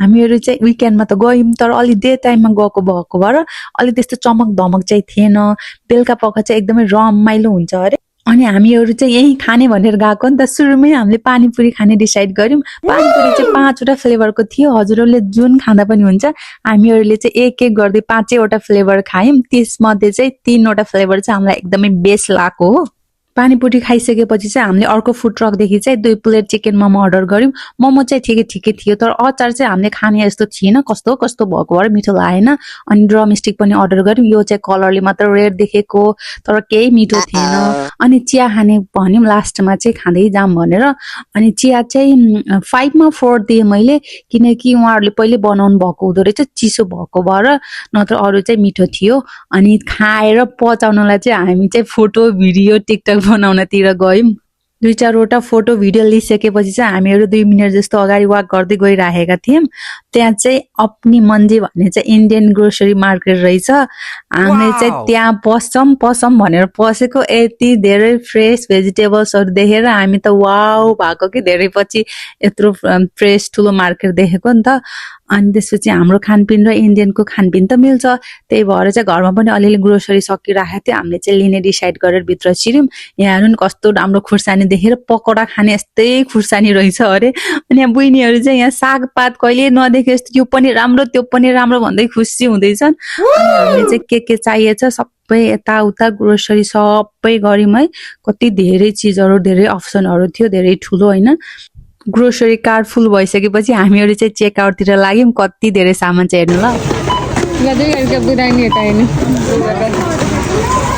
हामीहरू चाहिँ विकेन्डमा त गयौँ तर अलि डे टाइममा गएको भएको भएर अलि त्यस्तो चमक धमक चाहिँ थिएन बेलुका पख चाहिँ एकदमै रमाइलो हुन्छ अरे अनि हामीहरू चाहिँ यही खाने भनेर गएको नि त सुरुमै हामीले पानीपुरी खाने डिसाइड गर्यौं पानीपुरी चाहिँ 5वटा फ्लेभरको थियो हजुरहरूले जुन खाँदा पनि हुन्छ हामीहरूले चाहिँ एक एक गर्दै 5वटा फ्लेभर खायौं त्यसमध्ये चाहिँ 3वटा फ्लेभर चाहिँ हामीलाई एकदमै बेस्ट लाग्यो हो पानीपुरी खाइसकेपछि चाहिँ हामीले अर्को फुड ट्रकदेखि चाहिँ 2 प्लेट चिकन मोमो अर्डर गर्यौं मोमो चाहिँ ठिकै ठिकै थियो तर अचार चाहिँ हामीले खाने जस्तो थिएन कस्तो कस्तो भएको भएर मिठो लागेन अनि ड्रम स्टिक पनि अर्डर गर्यौं यो चाहिँ कलरले मात्र रेड देखेको तर केही मिठो थिएन अनि चिया खाने भन्यौं लास्टमा चाहिँ खाँदै जाम भनेर अनि चिया चाहिँ 5 मा 4 दिए मैले किनकि उहाँहरूले पहिले बनाउनु भएको हुँदो रहेछ चिसो भएको भएर नत्र अरु चाहिँ मिठो थियो अनि खाएर पचाउनलाई चाहिँ हामी चाहिँ फोटो भिडियो टिकटक बनाउनतिर गयौं 2-4वटा फोटो भिडियो लिइसकेपछि चाहिँ हामीहरू 2 मिनेट जस्तो अगाडि वाक गर्दै गइराखेका थियौं त्यहाँ चाहिँ अपनी मन्जी भन्ने चाहिँ इन्डियन ग्रोसरी मार्केट रहेछ हामीले चाहिँ त्यहाँ पसम भनेर पसेको यति धेरै फ्रेश भेजिटेबल्सहरु देखेर हामी त वाउ भएको कि धेरै पछि यत्रो फ्रेश ठुलो मार्केट देखेको नि त अनि त्यसपछि हाम्रो खानपिन र इन्डियनको खानपिन त मिल्छ त्यही भएर चाहिँ घरमा पनि अलिअलि ग्रोसरी सकिराखेको थियो हामीले चाहिँ लिने डिसाइड गरेर भित्र छिर्यौं यहाँ हेर्नु कस्तो राम्रो खुर्सानी देखेर पकोडा खाने यस्तै खुर्सानी रहेछ अरे अनि यहाँ बुइनीहरु चाहिँ यहाँ सागपात कहिले नदेखे जस्तो यो पनि राम्रो त्यो पनि राम्रो भन्दै खुसी हुँदैछन् अनि हामीले चाहिँ के चाहिएछ सबै यता उता ग्रोसरी सबै गर्यौं है कति धेरै चीजहरु धेरै अप्सनहरु थियो धेरै ठुलो हैन ग्रोसरी कार्ड फुल भइसकेपछि हामीहरु चाहिँ चेक आउट तिर लाग्यौं कति धेरै सामान चाहिँ हेर्नु ल गदै गरेको बुदानी यता हैन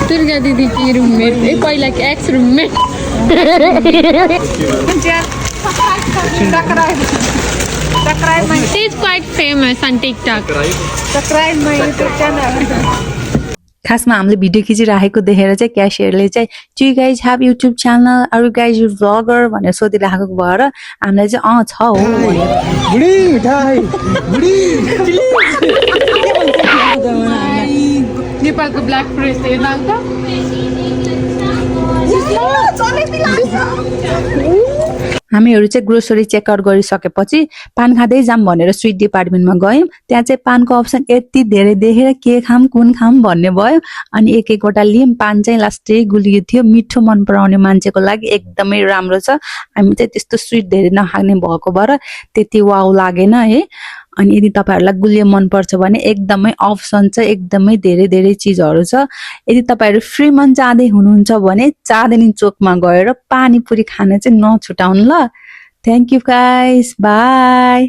दुर्गा दिदी की रुममेट ए पहिला के x roommate subscribe my she is quite famous on TikTok subscribe my YouTube channel खासमा हामीले भिडियो खिचिराखेको देखेर चाहिँ क्याशियरले चाहिँ do you guys have YouTube channel are you guys you vlogger भनेर सोधिराखेको भएर हामीलाई चाहिँ छ हो बुढी मिठाई बुढी नेपालको ब्ल्याक फरेस्ट हेर्न हामीहरु चाहिँ ग्रोसरी चेक आउट गरिसकेपछि पान खादै जाम भनेर स्वीट डिपार्टमेन्टमा गयौं त्यहाँ चाहिँ पानको अप्सन यति धेरै देखेर के खाम कुन खाम भन्ने भयो अनि एक एकवटा लियौं पान चाहिँ लास्टै गुलियो थियो मिठो मन पराउने मान्छेको लागि एकदमै राम्रो छ हामी चाहिँ त्यस्तो स्वीट धेरै नखाने भएको भएर त्यति वाउ लागेन है अनि यदि तपाईहरुलाई गुलियो मन पर्छ भने एकदमै अप्सन छ एकदमै धेरै धेरै चीजहरु छ यदि तपाईहरु फ्रीमन जाँदै हुनुहुन्छ भने चाँदनी चोकमा गएर पानीपुरी खान चाहिँ नछुटाउनु ल थ्यांक यू गाइस बाइ